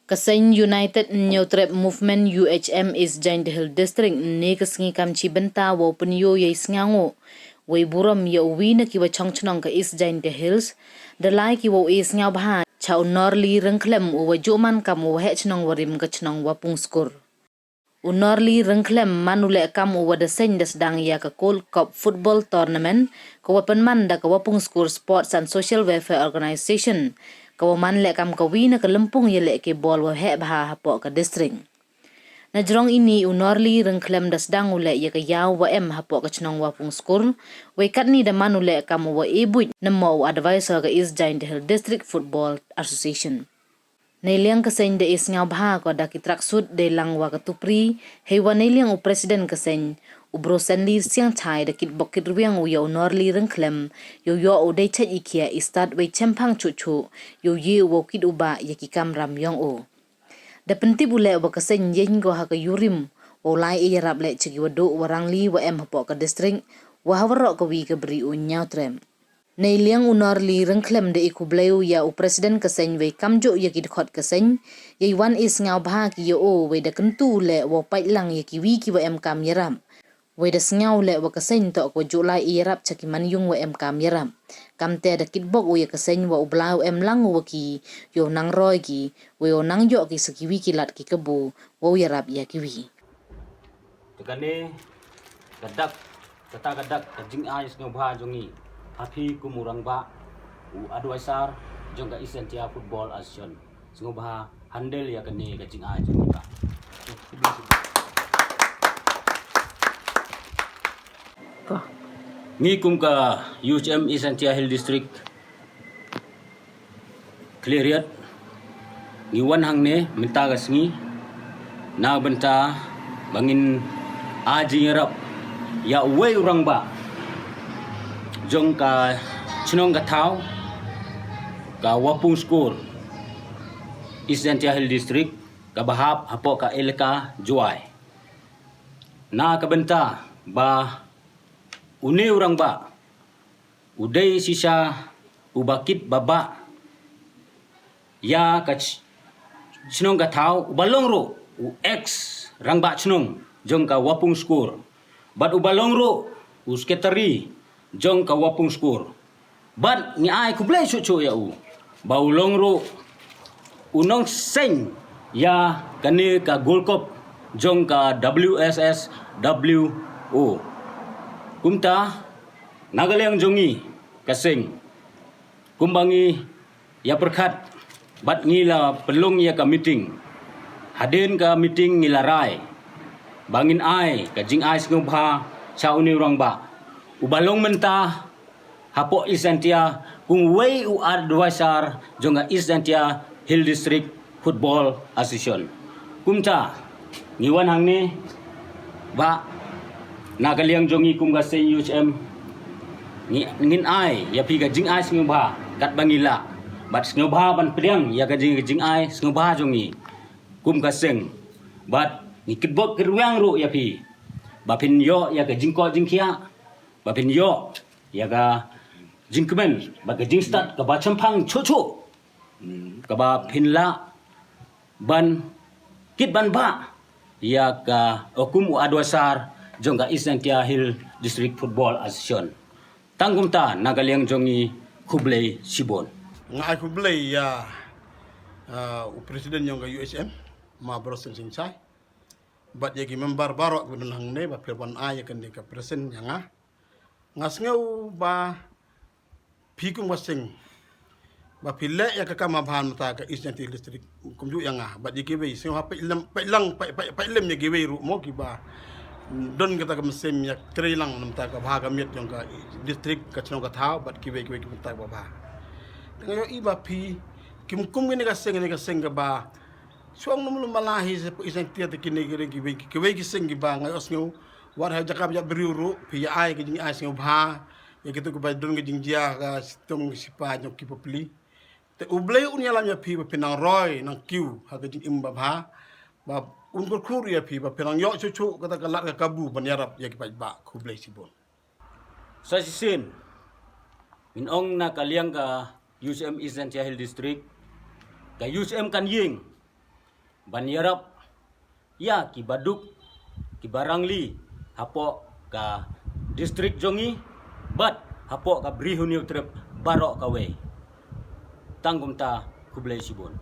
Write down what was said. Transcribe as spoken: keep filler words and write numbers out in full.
Ka seng United Hynñiewtrep Movement, U H M, East Jaintia Hills District, ne ka sngi kam chi bynta wow pynyoh yei sngewnguh wei burom ya uwi na ki wa chong chnong ka East Jaintia Hills, da lai ki wow e sngewbha cha u Norli Ryngkhlem, u wa juh man kam u wa heh chnong warim ka chnong Wapung Skur. U Norli Ryngkhlem man u leh kam u wa da seng da sdang ya ka Gold Cup Football Tournament, ka wa pynman da ka Wapung Skur Sports and Social Welfare Organization, ka wa man leh kam ka wi na ka lympung ya leh ki bol wa heh bha hapoh ka district. Na jrong ini u Norli Ryngkhlem da sdang u leh ya ka yaw wa em hapoh ka chnong Wapung Skur, wei katni da man u leh kam u wa e buit namo u advisor ka East Jaintia Hills District Football Association. Nei liang ka seng da e sngewbha ko da ki tracksuit dei lang wa ka tupri, hei wa nei liang u president ka seng, u Bro Senli Siangchai, da kit bok kit rwiang u ya u Norli Ryngkhlem, yow yoh u dei chait i khia i stad wei chemphang chuh chuh, yow ye u wow kit u bah ya ki kamram yong u. Da pyntip u leh wa ka seng yeng ko ha ka yurim wow lai e yarap leh cha ki wa duh wa rangli wa em hapoh ka district, wa ha waroh ka wi ka bri u Hynñiewtrep. Nei liang u Norli Ryngkhlem da i khublei u ya u president ka seng wei kamjuh ya ki dkhot ka seng, yei wan e sngewbha ki ya u, wei da kyntu u leh wow pait lang ya ki wi ki wa em kam yarap. Wei da sngew u leh wa ka seng toh ka wa juh lai e yarap cha ki manyung wa em kam yarap. Kamte da kit bok u ya ka seng wa u Blai u em lang u wa ki, yow nang roi ki, wei yow nang yoh ki sa ki wi ki lad ki kabu, wow yarap ya ki wi. Te kane ka dak, kata ka dak ka jingai sngewbha jong ngi ha phi kum u rangbah, u advisor jong ka East Jaintia Football Association. Sngewbha handle ya kane ka jingai jong ngi ba. Ngi kum ka U H M East Jaintia Hill District Khliehriat, ngi wan hangne mynta ka sngi na bynta ba ngin ai jingïarap ya uwei u rangbah jong ka chnong ka thaw ka Wapung Skur, East Jaintia Hill District, ka ba hap hapoh ka elaka Jowai. Na ka bynta ba une u rangbah u dei shisha u ba kit ba bah ya ka ch-, chnong ka thaw, u ba long ruh u ex rangbah chnong jong ka Wapung Skur, bad u ba long ruh u sekretari jong ka Wapung Skur. Bad ngi ai khublei chuh chuh ya u ba u long ruh u nongseng ya kane ka Gold Cup jong ka W S S W O. Kumta na ka liang jong ngi ka seng, kumba ngi ïa pyrkhat bad ngi la pynlong ïa ka meeting. Hadien ka meeting ngi la rai ba ngin ai ka jingai sngewbha cha une u rangbah u ba long mynta hapoh East Jaintia kum uwei u advisor jong ka East Jaintia Hill District Football Association. Kumta ngi wan hangne ba na ka liang jong ngi kum ka seng U H M, ngi, ngin ai ïa phi ka jingai sngewbha katba ngi lah, bad sngewbha ban pdiang ïa ka jing, ka jingai sngewbha jong ngi kum ka seng. Bad ngi kitbok kitrwiang ruh ïa phi ba phin ïoh ïa ka jingkoit jingkhiah, ba phin ïoh ïa ka jingkmen bad ka jingstad ka ba chemphang chuh chuh, ka ba phin lah ban kit ban bah ïa ka, o, kum u advisor jong ka East Jaintia Hill District Football Association. Tang kumta na ka liang jong ngi khublei shibun. Nga ai khublei ïa, ah, u president jong ka U H M, ma Bro Senli Siangchai, bad ïa ki member baroh ki ba don hangne ba phi wan ai ïa kane ka present ïa nga. Nga sngew ba phi kum ka seng ba phi leh ïa ka kam ba bha mynta ka East Jaintia District kumjuh ïa nga bad ïa kiwei, sngewbha peit lem, peit lang, peit, peit, peit lem ïa kiwei ruh mo ki ba don kata ka mynsiem ïa trei lang na bynta ka bha ka miat jong ka district, ka chnong ka thaw bad kiwei kiwei ki bynta ba bha. Te nga ïohi ba phi kim kum kane ka seng, kane ka seng ka ba shong num lum mala hi se East Jaintia te kine ki ring kiwei, kiwei ki seng ki ba nga ïohsngew wat ha jaka ba ïap briew ruh phi ïa ai ka jingai sngewbha ïa kito ki ba don ka jingjia ka shitom ka shipa jong ki bapli. Te U Blei un ïalam ïa phi ba phin nang roi nang kiew ha ka jingim ba bha, ba un kyrkhu ïa phi ba phin nang ïoh chuh chuh kata ka lad ka kabu ban ïarap ïa ki paidbah. Khublei shibun. Sa shisien ngin ong na ka liang ka U H M East Jaintia Hill District, ka U H M kan ïeng ban ïarap ïa ki baduk, ki barangli hapoh ka district jong ngi bad hapoh ka Bri Hynñiewtrep baroh kawei. Tang kumta, khublei shibun.